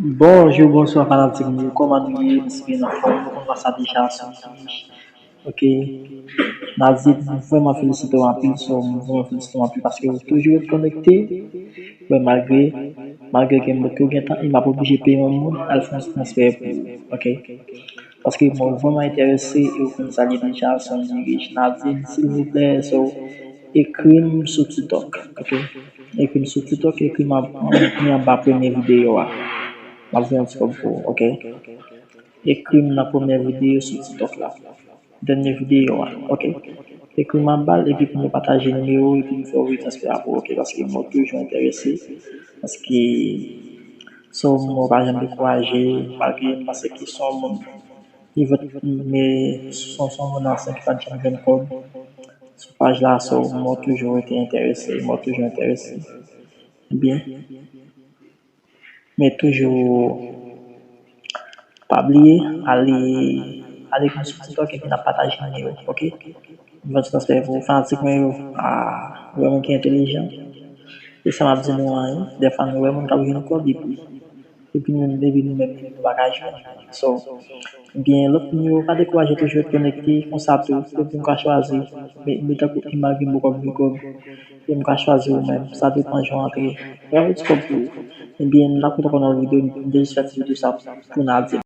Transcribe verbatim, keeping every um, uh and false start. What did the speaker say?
Bonjou, bonswa fanatik mwen, kòman nou ye? M espere n anfòm, nou konn sa deja, se yon imaj. Ok. Nazid, m vrèman felisite w anpil, so, m vrèman felisite w anpil paske ou toujou ret konekte. Wè, malgre, malgre gen bout ke w gentan, e m ap oblije peye yon moun al fè yon transfè pou ou, ok? Paske mwen vrèman enterese e ou konn sa l ye deja, se yon dirij. Nazid, silvouplè, so, ekri m sou TikTok, ok? Ekri m sou TikTok, ekri m an, an, an anba premye videyo a. M ap voye yon ti kòb pou ou, ok? Ekri m nan premye videyo sou TikTok la. Dènye videyo a, ok? Ekri m anba l, epi pou nou pataje nimewo, epi nou fè w transfè a pou ou, ok? Paske mwen toujou enterese. Paske se yon moun mwen pa janm dekouraje, malgre m panse ke se yon moun, nivo, men se yon, se yon moun ansyen ki pa t janm jwenn kòb sou paj la, so, mwen toujou rete enterese, mwen toujou enterese. Ebyen, men toujou, pa bliye, ale, ale ekri m sou TikTok epi n ap pataje nimewo, ok? M fè ti transfè pou fanatik mwen yo. Ah, ou wè moun ki entelijan. E sa m ap di nou an, dèfwa nou wè moun k ap jwenn kòb epi, epi nou, epi nou menm, nou pa ka jwenn. So, ebyen, lòt moun yo, pa dekouraje, toujou ret konekte, konsa tou, epi nou ka chwazi. Men, men tankou imaj gen bò kòb, bò kòb, e m ka chwazi ou menm. Sa depan jan w antre. Bravo ti kòb pou ou. Ebyen, n ap kontan konn yon videyo, m te jis fè ti videyo sa pou n a di.